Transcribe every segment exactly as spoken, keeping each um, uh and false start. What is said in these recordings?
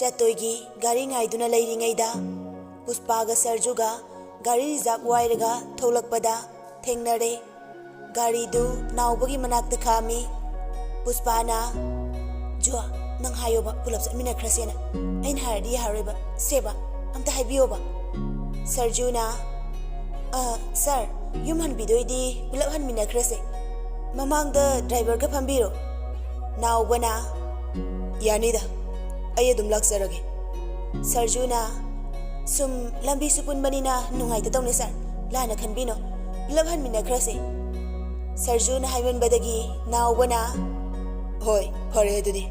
ꯇꯇꯣꯏꯒꯤ ꯒꯥꯔꯤ ꯉꯥꯏꯗꯨꯅ ꯂꯩꯔꯤꯉꯩꯗ ꯄꯨꯁꯄꯥꯒ ꯁꯔꯖꯨꯒ ꯒꯥꯔꯤ ꯔꯤꯖꯥꯕ ꯋꯥꯏꯔꯒ ꯊꯣꯛꯂꯛꯄꯗ ꯊꯦꯡꯅꯔꯦ꯫ ꯒꯥꯔꯤꯗꯨ ꯅꯥꯎꯕꯒꯤ ꯃꯅꯥꯛꯇ ꯈꯥꯝꯃꯤ꯫ ꯄꯨꯁꯄꯥꯅ, "ꯖꯣ, ꯅꯪ ꯍꯥꯏꯌꯣꯕ, ꯄꯨꯂꯞ ꯆꯠꯃꯤꯟꯅꯈ꯭ꯔꯁꯦꯅ꯫ ꯑꯩꯅ ꯍꯥꯏꯔꯗꯤ ꯌꯥꯔꯣꯏꯕ꯫ ꯁꯦꯕ, ꯑꯝꯇ ꯍꯥꯏꯕꯤꯌꯣꯕ꯫" ꯁꯔꯖꯨꯅ, "ꯑ, ꯁꯥꯔ, ꯌꯨꯝ ꯍꯟꯕꯤꯗꯣꯏꯗꯤ ꯄꯨꯂꯞ ꯍꯟꯃꯤꯟꯅꯈ꯭ꯔꯁꯦ꯫ ꯃꯃꯥꯡꯗ ꯗ꯭ꯔꯥꯏꯚꯔꯒ ꯐꯝꯕꯤꯔꯣ꯫" ꯅꯥꯎꯕꯅ, "ꯌꯥꯅꯤꯗ, ꯑꯩ ꯑꯗꯨꯝ ꯂꯥꯛꯆꯔꯒꯦ꯫" ꯁꯔꯖꯨꯅ, "ꯁꯨꯝ ꯂꯝꯕꯤꯁꯨ ꯄꯨꯟꯕꯅꯤꯅ ꯅꯨꯡꯉꯥꯏꯇꯗꯧꯅꯦ ꯁꯥꯔ, ꯂꯥꯟꯅ ꯈꯟꯕꯤꯅꯣ, ꯄꯨꯂꯞ ꯍꯟꯃꯤꯟꯅꯈ꯭ꯔꯁꯦ꯫" ꯁꯔꯖꯨꯅ ꯍꯥꯏꯃꯟꯕꯗꯒꯤ ꯅꯥꯎꯕꯅ, "ꯍꯣꯏ, ꯐꯔꯦ ꯑꯗꯨꯗꯤ꯫"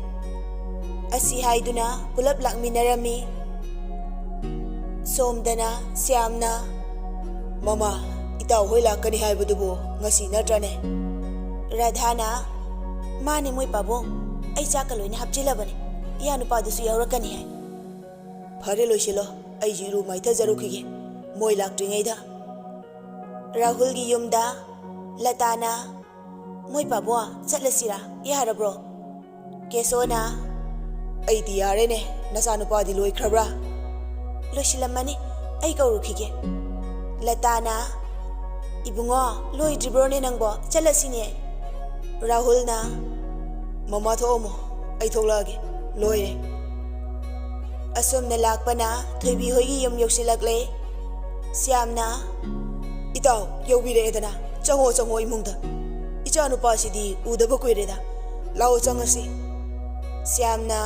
ꯑꯁꯤ ꯍꯥꯏꯗꯨꯅ ꯄꯨꯂꯞ ꯂꯥꯛꯃꯤꯟꯅꯔꯝꯃꯤ꯫ ꯁꯣꯝꯗꯅ ꯁ꯭ꯌꯥꯝꯅ, "ꯃꯃꯥ, ꯏꯇꯥꯎ ꯍꯣꯏ ꯂꯥꯛꯀꯅꯤ ꯍꯥꯏꯕꯗꯨꯕꯨ ꯉꯁꯤ ꯅꯠꯇ꯭ꯔꯅꯦ?" ꯔꯥꯙꯥꯅ, "ꯃꯥꯅꯦ ꯃꯣꯏ ꯄꯥꯕꯨꯡ, ꯑꯩ ꯆꯥꯛꯀ ꯂꯣꯏꯅ ꯍꯥꯞꯆꯤꯜꯂꯕꯅꯦ, ꯏꯌꯥ ꯅꯨꯄꯥꯗꯨꯁꯨ ꯌꯥꯎꯔꯛꯀꯅꯤ ꯍꯥꯏ꯫" "ꯐꯔꯦ, ꯂꯣꯏꯁꯤꯜꯂꯣ, ꯑꯩꯁꯨ ꯏꯔꯨ ꯃꯥꯏꯊꯖꯔꯨꯈꯤꯒꯦ ꯃꯣꯏ ꯂꯥꯛꯇ꯭ꯔꯤꯉꯩꯗ꯫" ꯔꯥꯍꯨꯜꯒꯤ ꯌꯨꯝꯗ ꯂꯇꯥꯅ, "ꯃꯣꯏ ꯄꯥꯕꯨꯡ, ꯆꯠꯂꯁꯤꯔꯥ? ꯌꯥꯔꯕ꯭ꯔꯣ?" ꯀꯦꯁꯣꯅ, "ꯑꯩꯗꯤ ꯌꯥꯔꯦꯅꯦ, ꯅꯆꯥꯅꯨꯄꯥꯗꯤ ꯂꯣꯏꯈ꯭ꯔꯕ꯭ꯔꯥ?" "ꯂꯣꯏꯁꯤꯜꯂꯝꯃꯅꯤ, ꯑꯩ ꯀꯧꯔꯨꯈꯤꯒꯦ꯫" ꯂꯇꯥꯅ, "ꯏꯕꯨꯡꯉꯣ, ꯂꯣꯏꯗ꯭ꯔꯤꯕ꯭ꯔꯣꯅꯦ ꯅꯪꯕꯣ? ꯆꯠꯂꯁꯤꯅꯦ꯫" ꯔꯥꯍꯨꯜꯅ, "ꯃꯃꯥ ꯊꯣꯛꯑꯝꯃꯣ, ꯑꯩ ꯊꯣꯛꯂꯛꯑꯒꯦ, ꯂꯣꯏꯔꯦ꯫" ꯑꯁꯨꯝꯅ ꯂꯥꯛꯄꯅ ꯊꯣꯏꯕꯤ ꯍꯣꯏꯒꯤ ꯌꯨꯝ ꯌꯧꯁꯤꯜꯂꯛꯂꯦ꯫ ꯁ꯭ꯌꯥꯝꯅ, "ꯏꯇꯥꯎ, ꯌꯧꯕꯤꯔꯛꯑꯦꯗꯅ, ꯆꯪꯉꯣ, ꯆꯪꯉꯣ ꯏꯃꯨꯡꯗ꯫ ꯏꯆꯥꯅꯨꯄꯥꯁꯤꯗꯤ ꯎꯗꯕ ꯀꯨꯏꯔꯦꯗ꯫ ꯂꯥꯛꯑꯣ, ꯆꯪꯉꯁꯤ꯫" ꯁ꯭ꯌꯥꯝꯅ,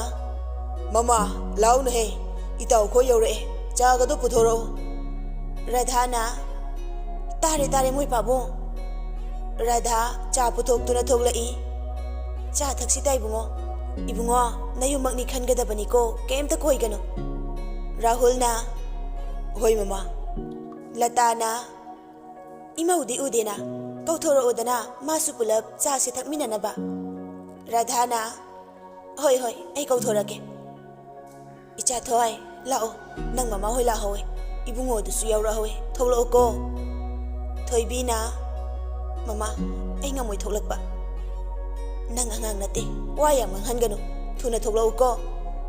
"ꯃꯃꯥ, ꯂꯥꯛꯎꯅꯍꯦ, ꯏꯇꯥꯎꯈꯣꯏ ꯌꯧꯔꯛꯑꯦ, ꯆꯥꯒꯗꯣ ꯄꯨꯊꯣꯔꯛꯑꯣ꯫" ꯔꯥꯙꯥꯅ, "ꯇꯥꯔꯦ, ꯇꯥꯔꯦ, ꯃꯣꯏ ꯄꯥꯕꯨꯡ꯫" ꯔꯥꯙꯥ ꯆꯥ ꯄꯨꯊꯣꯛꯇꯨꯅ ꯊꯣꯛꯂꯛꯏ꯫ "ꯆꯥ ꯊꯛꯁꯤꯗ ꯏꯕꯨꯡꯉꯣ꯫ ꯏꯕꯨꯡꯉꯣ, ꯅꯌꯨꯝꯃꯛꯅꯤ ꯈꯟꯒꯗꯕꯅꯤꯀꯣ, ꯀꯩꯝꯇ ꯀꯣꯏꯒꯅꯨ꯫" ꯔꯥꯍꯨꯜꯅ, "ꯍꯣꯏ ꯃꯃꯥ꯫" ꯂꯇꯥꯅ, "ꯏꯃꯧꯗꯤ ꯎꯗꯦꯅ, ꯀꯧꯊꯣꯔꯛꯎꯗꯅ, ꯃꯥꯁꯨ ꯄꯨꯂꯞ ꯆꯥꯁꯦ ꯊꯛꯃꯤꯟꯅꯅꯕ꯫" ꯔꯥꯙꯥꯅ, "ꯍꯣꯏ, ꯍꯣꯏ, ꯑꯩ ꯀꯧꯊꯣꯔꯛꯀꯦ꯫ ꯏꯆꯥ ꯊꯣꯏ, ꯂꯥꯛꯑꯣ, ꯅꯪ ꯃꯃꯥ ꯍꯣꯏ ꯂꯥꯛꯍꯧꯋꯦ, ꯏꯕꯨꯡꯉꯣꯗꯨꯁꯨ ꯌꯥꯎꯔꯛꯍꯧꯋꯦ, ꯊꯣꯛꯂꯛꯑꯣꯀꯣ꯫" ꯊꯣꯏꯕꯤꯅ, "ꯃꯃꯥ, ꯑꯩ ꯉꯝꯃꯣꯏ ꯊꯣꯛꯂꯛꯄ꯫" "ꯅꯪ ꯑꯉꯥꯡ ꯅꯠꯇꯦ, ꯋꯥ ꯌꯥꯝ ꯉꯥꯡꯍꯟꯒꯅꯨ, ꯊꯨꯅ ꯊꯣꯛꯂꯛꯎꯀꯣ꯫"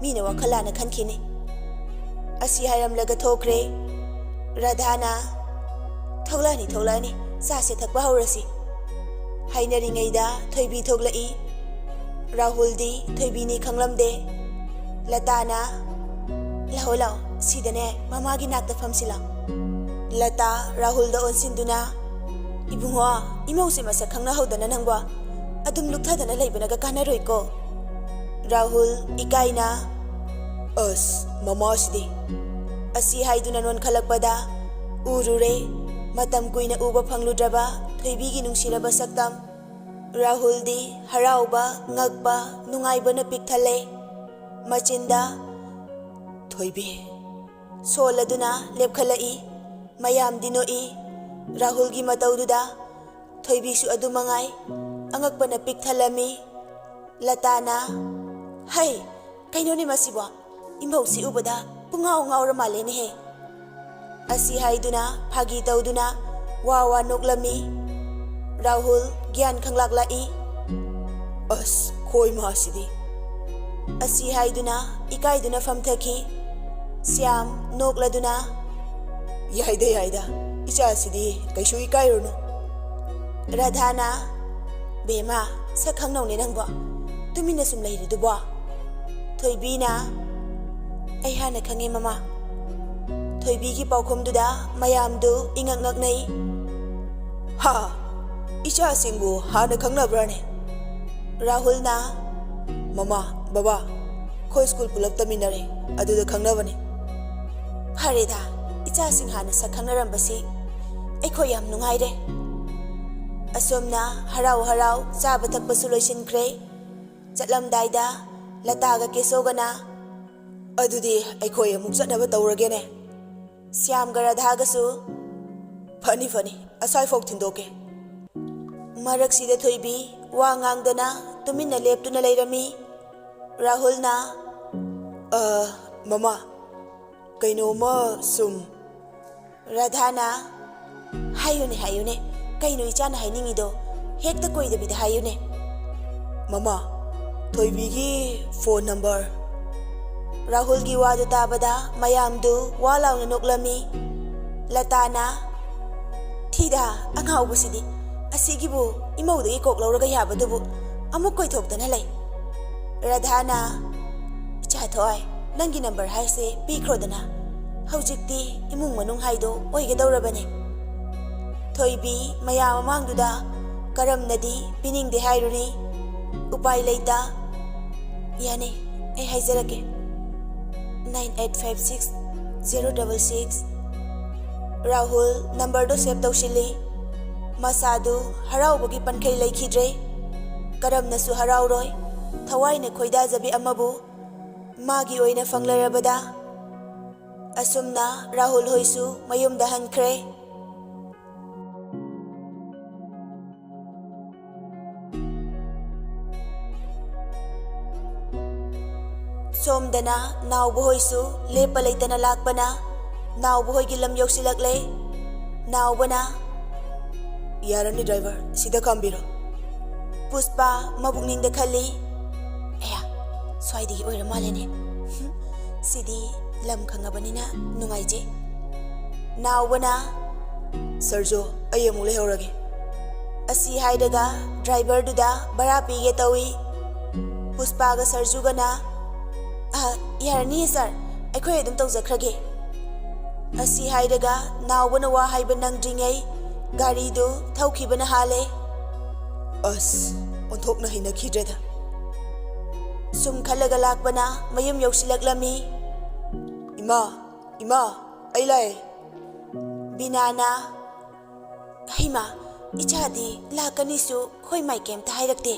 ꯃꯤꯅ ꯋꯥꯈꯜ ꯂꯥꯟꯅ ꯈꯟꯈꯤꯅꯤ꯫ ꯑꯁꯤ ꯍꯥꯏꯔꯝꯂꯒ ꯊꯣꯛꯈ꯭ꯔꯦ꯫ ꯔꯥꯙꯥꯅ, "ꯊꯣꯛꯂꯛꯑꯅꯤ, ꯊꯣꯛꯂꯛꯑꯅꯤ, ꯆꯥꯁꯦ, ꯊꯛꯄ ꯍꯧꯔꯁꯤ" ꯍꯥꯏꯅꯔꯤꯉꯩꯗ ꯊꯣꯏꯕꯤ ꯊꯣꯛꯂꯛꯏ꯫ ꯔꯥꯍꯨꯜꯗꯤ ꯊꯣꯏꯕꯤꯅꯤ ꯈꯪꯂꯝꯗꯦ꯫ ꯂꯇꯥꯅ, "ꯂꯥꯛꯑꯣ, ꯂꯥꯛꯑꯣ, ꯁꯤꯗꯅꯦ ꯃꯃꯥꯒꯤ ꯅꯥꯛꯇ ꯐꯝꯁꯤ, ꯂꯥꯛꯑꯣ"꯫ ꯂꯇꯥ ꯔꯥꯍꯨꯜꯗ ꯑꯣꯟꯁꯤꯟꯗꯨꯅ, "ꯏꯕꯨꯡꯉꯣ, ꯏꯃꯧꯁꯦ ꯃꯁꯛ ꯈꯪꯅꯍꯧꯗꯅ ꯅꯪꯕꯣ ꯑꯗꯨꯝ ꯂꯨꯞꯊꯗꯅ ꯂꯩꯕꯅꯒ ꯀꯥꯟꯅꯔꯣꯏꯀꯣ"꯫ ꯔꯥꯍꯨꯜ ꯏꯀꯥꯏꯅ, "ꯑꯁ, ꯃꯃꯥꯁꯤꯗꯤ" ꯑꯁꯤ ꯍꯥꯏꯗꯨꯅ ꯅꯣꯟꯈꯠꯂꯛꯄꯗ ꯎꯔꯨꯔꯦ ꯃꯇꯝ ꯀꯨꯏꯅ ꯎꯕ ꯐꯪꯂꯨꯗ꯭ꯔꯕ ꯊꯣꯏꯕꯤꯒꯤ ꯅꯨꯡꯁꯤꯔꯕ ꯁꯛꯇꯝ꯫ ꯔꯥꯍꯨꯜꯗꯤ ꯍꯔꯥꯎꯕ, ꯉꯛꯄ, ꯅꯨꯡꯉꯥꯏꯕꯅ ꯄꯤꯛ ꯊꯜꯂꯦ꯫ ꯃꯆꯤꯟꯗ, "ꯊꯣꯏꯕꯤ" ꯁꯣꯜꯂꯗꯨꯅ ꯂꯦꯞꯈꯠꯂꯛꯏ꯫ ꯃꯌꯥꯝꯗꯤ ꯅꯣꯛꯏ꯫ ꯔꯥꯍꯨꯜꯒꯤ ꯃꯇꯧꯗꯨꯗ ꯊꯣꯏꯕꯤꯁꯨ ꯑꯗꯨ ꯃꯉꯥꯏ, ꯑꯉꯛꯄꯅ ꯄꯤꯛ ꯊꯜꯂꯝꯃꯤ꯫ ꯂꯇꯥꯅ, "ꯍꯩ, ꯀꯩꯅꯣꯅꯦ ꯃꯁꯤꯕꯣ? ꯏꯃꯧꯁꯤ ꯎꯕꯗ ꯄꯨꯡꯉꯥꯎ ꯉꯥꯎꯔ ꯃꯥꯜꯂꯦꯅꯦꯍꯦ" ꯑꯁꯤ ꯍꯥꯏꯗꯨꯅ ꯐꯥꯒꯤ ꯇꯧꯗꯨꯅ ꯋꯥ ꯋꯥ ꯅꯣꯛꯂꯝꯃꯤ꯫ ꯔꯥꯍꯨꯜ ꯒ꯭ꯌꯥꯟ ꯈꯪꯂꯥꯛꯂꯛꯏ꯫ "ꯑꯁ, ꯈꯣꯏ ꯃꯥꯁꯤꯗꯤ" ꯑꯁꯤ ꯍꯥꯏꯗꯨꯅ ꯏꯀꯥꯏꯗꯨꯅ ꯐꯝꯊꯈꯤ꯫ ꯁ꯭ꯌꯥꯝ ꯅꯣꯛꯂꯗꯨꯅ, "ꯌꯥꯏꯗ, ꯌꯥꯏꯗ, ꯏꯆꯥꯁꯤꯗꯤ ꯀꯩꯁꯨ ꯏꯀꯥꯏꯔꯨꯅꯨ"꯫ ꯔꯥꯙꯥꯅ, "ꯕꯦꯝꯃ, ꯁꯛ ꯈꯪꯅꯧꯅꯦ ꯅꯪꯕꯣ, ꯇꯨꯃꯤꯟꯅ ꯁꯨꯝ ꯂꯩꯔꯤꯗꯨꯕꯣ?" ꯊꯣꯏꯕꯤꯅ, "ꯑꯩ ꯍꯥꯟꯅ ꯈꯪꯉꯦ, ꯃꯃꯥ"꯫ ꯊꯣꯏꯕꯤꯒꯤ ꯄꯥꯎꯈꯨꯝꯗꯨꯗ ꯃꯌꯥꯝꯗꯨ ꯏꯉꯛ ꯉꯛꯅꯩ꯫ "ꯍꯥ? ꯏꯆꯥꯁꯤꯡꯕꯨ ꯍꯥꯟꯅ ꯈꯪꯅꯕ꯭ꯔꯥꯅꯦ?" ꯔꯥꯍꯨꯜꯅ, "ꯃꯃꯥ, ꯕꯕꯥ, ꯑꯩꯈꯣꯏ ꯁ꯭ꯀꯨꯜ ꯄꯨꯂꯞ ꯇꯝꯃꯤꯟꯅꯔꯦ, ꯑꯗꯨꯗ ꯈꯪꯅꯕꯅꯦ"꯫ "ꯐꯔꯦꯗ, ꯏꯆꯥꯁꯤꯡ ꯍꯥꯟꯅ ꯁꯛ ꯈꯪꯅꯔꯝꯕꯁꯤ ꯑꯩꯈꯣꯏ ꯌꯥꯝ ꯅꯨꯡꯉꯥꯏꯔꯦ"꯫ ꯑꯁꯨꯝꯅ ꯍꯔꯥꯎ ꯍꯔꯥꯎ ꯆꯥꯕ ꯊꯛꯄꯁꯨ ꯂꯣꯏꯁꯤꯟꯈ꯭ꯔꯦ꯫ ꯆꯠꯂꯝꯗꯥꯏꯗ ꯂꯇꯥꯒ ꯀꯦꯁꯣꯒꯅ, "ꯑꯗꯨꯗꯤ ꯑꯩꯈꯣꯏ ꯑꯃꯨꯛ ꯆꯠꯅꯕ ꯇꯧꯔꯒꯦꯅꯦ"꯫ ꯁ꯭ꯌꯥꯝꯒ ꯔꯥꯙꯥꯒꯁꯨ, "ꯐꯅꯤ, ꯐꯅꯤ, ꯑꯁ꯭ꯋꯥꯏꯐꯥꯎ ꯊꯤꯟꯗꯣꯛꯀꯦ"꯫ ꯃꯔꯛꯁꯤꯗ ꯊꯣꯏꯕꯤ ꯋꯥ ꯉꯥꯡꯗꯅ ꯇꯨꯃꯤꯟꯅ ꯂꯦꯞꯇꯨꯅ ꯂꯩꯔꯝꯃꯤ꯫ ꯔꯥꯍꯨꯜꯅ, "ꯑ, ꯃꯃꯥ, ꯀꯩꯅꯣꯝꯃ ꯁꯨꯝ"꯫ ꯔꯥꯙꯥꯅ, "ꯍꯥꯏꯌꯨꯅꯦ, ꯍꯥꯏꯌꯨꯅꯦ, ꯀꯩꯅꯣ ꯏꯆꯥꯅ ꯍꯥꯏꯅꯤꯡꯉꯤꯗꯣ? ꯍꯦꯛꯇ ꯀꯣꯏꯗꯕꯤꯗ ꯍꯥꯏꯌꯨꯅꯦ"꯫ "ꯃꯃꯥ, ꯊꯣꯏꯕꯤꯒꯤ ꯐꯣꯟ ꯅꯝꯕꯔ"꯫ ꯔꯥꯍꯨꯜꯒꯤ ꯋꯥꯗꯨ ꯇꯥꯕꯗ ꯃꯌꯥꯝꯗꯨ ꯋꯥ ꯂꯥꯎꯅ ꯅꯣꯛꯂꯝꯃꯤ꯫ ꯂꯇꯥꯅ, "ꯊꯤꯗ, ꯑꯉꯥꯎꯕꯁꯤꯗꯤ꯫ ꯑꯁꯤꯒꯤꯕꯨ ꯏꯃꯧꯗꯒꯤ ꯀꯣꯛ ꯂꯧꯔꯒ ꯌꯥꯕꯗꯨꯕꯨ ꯑꯃꯨꯛ ꯀꯣꯏꯊꯣꯛꯇꯅ ꯂꯩ꯫" ꯔꯥꯙꯥꯅ, "ꯏꯆꯥ ꯊꯋꯥꯏ, ꯅꯪꯒꯤ ꯅꯝꯕꯔ ꯍꯥꯏꯁꯦ ꯄꯤꯈ꯭ꯔꯣꯗꯅ꯫ ꯍꯧꯖꯤꯛꯇꯤ ꯏꯃꯨꯡ ꯃꯅꯨꯡ ꯍꯥꯏꯗꯣ ꯑꯣꯏꯒꯗꯧꯔꯕꯅꯦ꯫" ꯊꯣꯏꯕꯤ ꯃꯌꯥꯝ ꯃꯃꯥꯡꯗꯨꯗ ꯀꯔꯝꯅꯗꯤ ꯄꯤꯅꯤꯡꯗꯦ ꯍꯥꯏꯔꯨꯅꯤ? ꯎꯄꯥꯏ ꯂꯩꯇ꯫ "ꯌꯥꯅꯤ, ꯑꯩ ꯍꯥꯏꯖꯔꯛꯀꯦ꯫ Nine eight five six zero double six꯫" Rahul ꯅꯝꯕꯔꯗꯣ ꯁꯦꯚ ꯇꯧꯁꯤꯜꯂꯤ꯫ ꯃꯁꯥꯗꯨ ꯍꯔꯥꯎꯕꯒꯤ ꯄꯟꯈꯩ ꯂꯩꯈꯤꯗ꯭ꯔꯦ꯫ ꯀꯔꯝꯅꯁꯨ ꯍꯔꯥꯎꯔꯣꯏ꯫ ꯊꯋꯥꯏꯅ ꯈꯣꯏꯗꯥꯖꯕꯤ ꯑꯃꯕꯨ ꯃꯥꯒꯤ ꯑꯣꯏꯅ ꯐꯪꯂꯔꯕꯗ꯫ ꯑꯁꯨꯝꯅ ꯔꯥꯍꯨꯜ ꯍꯣꯏꯁꯨ ꯃꯌꯨꯝꯗ ꯍꯟꯈ꯭ꯔꯦ꯫ ꯁꯣꯝꯗꯅ ꯅꯥꯎꯕ ꯍꯣꯏꯁꯨ ꯂꯦꯞꯄ ꯂꯩꯇꯅ ꯂꯥꯛꯄꯅ ꯅꯥꯎꯕ ꯍꯣꯏꯒꯤ ꯂꯝ ꯌꯧꯁꯤꯜꯂꯛꯂꯦ꯫ ꯅꯥꯎꯕꯅ, "ꯌꯥꯔꯅꯤ ꯗ꯭ꯔꯥꯏꯚꯔ, ꯁꯤꯗ ꯈꯥꯝꯕꯤꯔꯣ꯫" ꯄꯨꯁꯄꯥ ꯃꯕꯨꯛꯅꯤꯡꯗ ꯈꯜꯂꯤ, "ꯑꯌꯥ, ꯁ꯭ꯋꯥꯏꯗꯒꯤ ꯑꯣꯏꯔ ꯃꯥꯜꯂꯦꯅꯦ꯫ ꯍꯨꯝ, ꯁꯤꯗꯤ ꯂꯝ ꯈꯪꯉꯕꯅꯤꯅ ꯅꯨꯡꯉꯥꯏꯖꯩ꯫" ꯅꯥꯎꯕꯅ, "ꯁꯔꯖꯨ, ꯑꯩ ꯑꯃꯨꯛ ꯂꯩꯍꯧꯔꯒꯦ꯫" ꯑꯁꯤ ꯍꯥꯏꯔꯒ ꯗ꯭ꯔꯥꯏꯚꯔꯗꯨꯗ ꯚꯔꯥ ꯄꯤꯒꯦ ꯇꯧꯏ꯫ ꯄꯨꯁꯄꯥꯒ ꯁꯔꯖꯨꯒꯅ, "ꯑ, ꯌꯥꯔꯅꯤꯌꯦ ꯁꯥꯔ, ꯑꯩꯈꯣꯏ ꯑꯗꯨꯝ ꯇꯧꯖꯈ꯭ꯔꯒꯦ꯫" ꯑꯁꯤ ꯍꯥꯏꯔꯒ ꯅꯥꯎꯕꯅ ꯋꯥ ꯍꯥꯏꯕ ꯅꯪꯗ꯭ꯔꯤꯉꯩ ꯒꯥꯔꯤꯗꯨ ꯊꯧꯈꯤꯕꯅ ꯍꯥꯜꯂꯦ꯫ ꯑꯁ, ꯑꯣꯟꯊꯣꯛꯅ ꯍꯩꯅꯈꯤꯗ꯭ꯔꯦꯗ꯫ ꯁꯨꯝ ꯈꯜꯂꯒ ꯂꯥꯛꯄꯅ ꯃꯌꯨꯝ ꯌꯧꯁꯤꯜꯂꯛꯂꯝꯃꯤ꯫ "ꯏꯃꯥ, ꯏꯃꯥ, ꯑꯩ ꯂꯥꯛꯑꯦ꯫" ꯕꯤꯅꯥꯅ, "ꯍꯩꯃꯥ, ꯏꯆꯥꯗꯤ ꯂꯥꯛꯀꯅꯤꯁꯨ ꯍꯣꯏ ꯃꯥꯏ ꯀꯩꯝꯇ ꯍꯥꯏꯔꯛꯇꯦ꯫"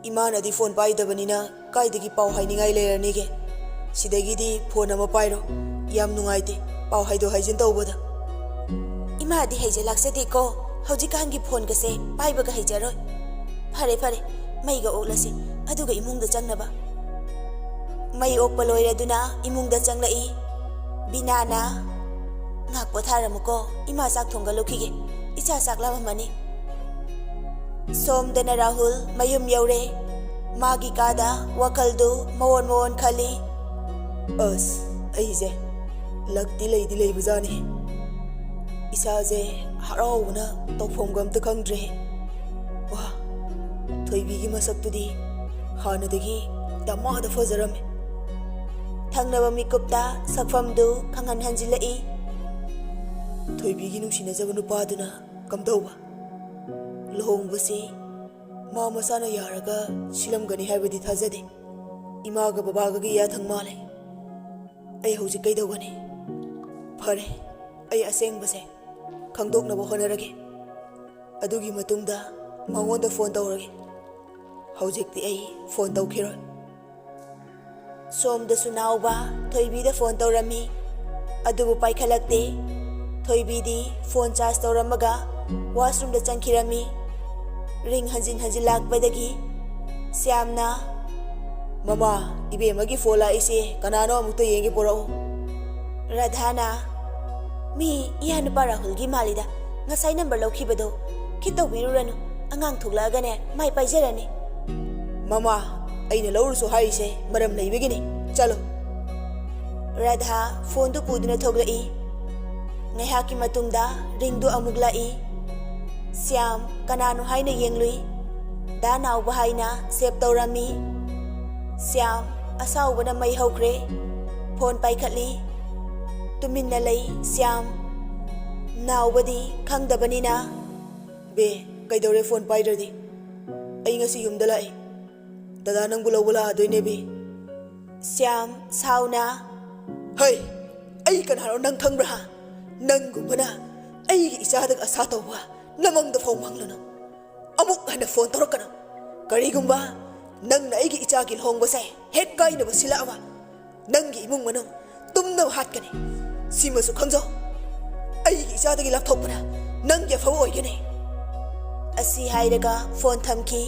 "ꯏꯃꯥꯅꯗꯤ ꯐꯣꯟ ꯄꯥꯏꯗꯕꯅꯤꯅ ꯀꯥꯏꯗꯒꯤ ꯄꯥꯎ ꯍꯥꯏꯅꯤꯡꯉꯥꯏ ꯂꯩꯔꯅꯤꯒꯦ? ꯁꯤꯗꯒꯤꯗꯤ ꯐꯣꯟ ꯑꯃ ꯄꯥꯏꯔꯣ꯫ ꯌꯥꯝ ꯅꯨꯡꯉꯥꯏꯇꯦ ꯄꯥꯎ ꯍꯥꯏꯗꯣꯛ ꯍꯥꯏꯖꯤꯟ ꯇꯧꯕꯗ꯫" "ꯏꯃꯥꯗꯤ ꯍꯩꯖ ꯂꯥꯛꯆꯗꯦꯀꯣ, ꯍꯧꯖꯤꯛꯀꯥꯟꯒꯤ ꯐꯣꯟꯒꯁꯦ ꯄꯥꯏꯕꯒ ꯍꯩꯖꯔꯣꯏ꯫ ꯐꯔꯦ, ꯐꯔꯦ, ꯃꯩꯒ ꯑꯣꯛꯂꯁꯤ, ꯑꯗꯨꯒ ꯏꯃꯨꯡꯗ ꯆꯪꯅꯕ꯫" ꯃꯩ ꯑꯣꯛꯄ ꯂꯣꯏꯔꯗꯨꯅ ꯏꯃꯨꯡꯗ ꯆꯪꯂꯛꯏ꯫ ꯕꯤꯅꯥꯅ, "ꯉꯥꯛ ꯄꯣꯊꯥꯔꯝꯃꯨꯀꯣ, ꯏꯃꯥ ꯆꯥꯛ ꯊꯣꯡꯒꯠꯂꯨꯈꯤꯒꯦ, ꯏꯆꯥ ꯆꯥꯛ ꯂꯥꯝꯃꯝꯃꯅꯤ꯫" ꯁꯣꯝꯗꯅ ꯔꯥꯍꯨꯜ ꯃꯌꯨꯝ ꯌꯧꯔꯦ꯫ ꯃꯥꯒꯤ ꯀꯥꯗ ꯋꯥꯈꯜꯗꯨ ꯃꯑꯣꯟ ꯃꯑꯣꯟ ꯈꯜꯂꯤ꯫ ꯑꯁ, ꯑꯩꯁꯦ ꯂꯛꯇꯤ ꯂꯩꯗꯤ ꯂꯩꯕꯖꯥꯠꯅꯤ꯫ ꯏꯁꯥꯁꯦ ꯍꯔꯥꯎꯕꯅ ꯇꯧꯐꯝꯒ ꯑꯝꯇ ꯈꯪꯗ꯭ꯔꯦ꯫ ꯋꯥ, ꯊꯣꯏꯕꯤꯒꯤ ꯃꯁꯛꯇꯨꯗꯤ ꯍꯥꯟꯅꯗꯒꯤ ꯗꯃꯥꯗ ꯐꯖꯔꯝꯃꯦ꯫ ꯊꯪꯅꯕ ꯃꯤꯀꯨꯞꯇ ꯁꯛꯐꯝꯗꯨ ꯈꯪꯍꯟ ꯍꯟꯖꯤꯜꯂꯛꯏ꯫ ꯊꯣꯏꯕꯤꯒꯤ ꯅꯨꯡꯁꯤꯅꯖꯕ ꯅꯨꯄꯥꯗꯨꯅ ꯀꯝꯗꯧꯕ? ꯂꯨꯍꯣꯡꯕꯁꯤ ꯃꯥ ꯃꯁꯥꯅ ꯌꯥꯔꯒ ꯁꯤꯜꯂꯝꯒꯅꯤ ꯍꯥꯏꯕꯗꯤ ꯊꯥꯖꯗꯦ꯫ ꯏꯃꯥꯒ ꯕꯕꯥꯒꯒꯤ ꯌꯥꯊꯪ ꯃꯥꯜꯂꯦ꯫ ꯑꯩ ꯍꯧꯖꯤꯛ ꯀꯩꯗꯧꯒꯅꯤ? ꯐꯔꯦ, ꯑꯩ ꯑꯁꯦꯡꯕꯁꯦ ꯈꯪꯗꯣꯛꯅꯕ ꯍꯣꯠꯅꯔꯒꯦ꯫ ꯑꯗꯨꯒꯤ ꯃꯇꯨꯡꯗ ꯃꯉꯣꯟꯗ ꯐꯣꯟ ꯇꯧꯔꯒꯦ꯫ ꯍꯧꯖꯤꯛꯇꯤ ꯑꯩ ꯐꯣꯟ ꯇꯧꯈꯤꯔꯣꯏ꯫ ꯁꯣꯝꯗꯁꯨ ꯅꯥꯎꯕ ꯊꯣꯏꯕꯤꯗ ꯐꯣꯟ ꯇꯧꯔꯝꯃꯤ, ꯑꯗꯨꯕꯨ ꯄꯥꯏꯈꯠꯂꯛꯇꯦ꯫ ꯊꯣꯏꯕꯤꯗꯤ ꯐꯣꯟ ꯆꯥꯔꯖ ꯇꯧꯔꯝꯃꯒ ꯋꯥꯁꯔꯨꯝꯗ ꯆꯪꯈꯤꯔꯝꯃꯤ꯫ ꯔꯤꯡ ꯍꯟꯖꯤꯟ ꯍꯟꯖꯤꯟ ꯂꯥꯛꯄꯗꯒꯤ ꯁ꯭ꯌꯥꯝꯅ, "ꯃꯃꯥ, ꯏꯕꯦꯝꯃꯒꯤ ꯐꯣꯟ ꯂꯥꯛꯏꯁꯦ ꯀꯅꯥꯅꯣ? ꯑꯃꯨꯛꯇ ꯌꯦꯡꯒꯦ, ꯄꯨꯔꯛꯎ꯫" ꯔꯥꯙꯥꯅ, "ꯃꯤ ꯏꯌꯥ ꯅꯨꯄꯥ ꯔꯥꯍꯨꯜꯒꯤ ꯃꯥꯜꯂꯤꯗ, ꯉꯁꯥꯏ ꯅꯝꯕꯔ ꯂꯧꯈꯤꯕꯗꯣ꯫ ꯈꯤꯠ ꯇꯧꯕꯤꯔꯨꯔꯅꯨ, ꯑꯉꯥꯡ ꯊꯣꯛꯂꯛꯑꯒꯅꯦ ꯃꯥꯏ ꯄꯥꯏꯖꯔꯅꯤ꯫" "ꯃꯃꯥ, ꯑꯩꯅ ꯂꯧꯔꯨꯁꯨ ꯍꯥꯏꯔꯤꯁꯦ ꯃꯔꯝ ꯂꯩꯕꯒꯤꯅꯤ꯫ ꯆꯠꯂꯣ꯫" ꯔꯥꯙꯥ ꯐꯣꯟꯗꯨ ꯄꯨꯗꯨꯅ ꯊꯣꯛꯂꯛꯏ꯫ ꯉꯥꯏꯍꯥꯛꯀꯤ ꯃꯇꯨꯡꯗ ꯔꯤꯡꯗꯨ ꯑꯃꯨꯛ ꯂꯥꯛꯏ꯫ ꯁ꯭ꯌꯥꯝ ꯀꯅꯥꯅꯣ ꯍꯥꯏꯅ ꯌꯦꯡꯂꯨꯏ꯫ ꯗꯥ ꯅꯥꯎꯕ ꯍꯥꯏꯅ ꯁꯦꯚ ꯇꯧꯔꯝꯃꯤ꯫ ꯁ꯭ꯌꯥꯝ ꯑꯁꯥꯎꯕꯅ ꯃꯩ ꯍꯧꯈ꯭ꯔꯦ꯫ ꯐꯣꯟ ꯄꯥꯏꯈꯠꯂꯤ꯫ ꯇꯨꯃꯤꯟꯅ ꯂꯩ ꯁ꯭ꯌꯥꯝ꯫ ꯅꯥꯎꯕꯗꯤ ꯈꯪꯗꯕꯅꯤꯅ꯫ "ꯕꯦ, ꯀꯩꯗꯧꯔꯦ ꯐꯣꯟ ꯄꯥꯏꯗ꯭ꯔꯗꯤ? ꯑꯩ ꯉꯁꯤ ꯌꯨꯝꯗ ꯂꯥꯛꯏ꯫ ꯗꯗꯥ ꯅꯪꯕꯨ ꯂꯧꯕ ꯂꯥꯛꯑꯗꯣꯏꯅꯦ, ꯕꯦ꯫" ꯁ꯭ꯌꯥꯝ ꯁꯥꯎꯅ, "ꯍꯩ, ꯑꯩ ꯀꯅꯥꯅꯣ ꯅꯪ ꯈꯪꯕ꯭ꯔꯥ? ꯍꯥ? ꯅꯪꯒꯨꯝꯕꯅ ꯑꯩꯒꯤ ꯏꯆꯥꯗꯒ ꯑꯁꯥ ꯇꯧꯕ ꯅꯃꯪꯗ ꯐꯥꯎ ꯃꯪꯂꯨꯅꯨ꯫ ꯑꯃꯨꯛ ꯍꯟꯅ ꯐꯣꯟ ꯇꯧꯔꯛꯀꯅꯨ꯫ ꯀꯔꯤꯒꯨꯝꯕ ꯅꯪꯅ ꯑꯩꯒꯤ ꯏꯆꯥꯒꯤ ꯂꯨꯍꯣꯡꯕꯁꯦ ꯍꯦꯛ ꯀꯥꯏꯅꯕ ꯁꯤꯜꯂꯛꯑꯕ, ꯅꯪꯒꯤ ꯏꯃꯨꯡ ꯃꯅꯨꯡ ꯇꯨꯝꯅꯕ ꯍꯥꯠꯀꯅꯤ꯫ ꯁꯤꯃꯁꯨ ꯈꯪꯖꯧ, ꯑꯩꯒꯤ ꯏꯆꯥꯗꯒꯤ ꯂꯥꯞꯊꯣꯛꯄꯅ ꯅꯪꯒꯤ ꯑꯐꯕ ꯑꯣꯏꯒꯅꯤ꯫" ꯑꯁꯤ ꯍꯥꯏꯔꯒ ꯐꯣꯟ ꯊꯝꯈꯤ꯫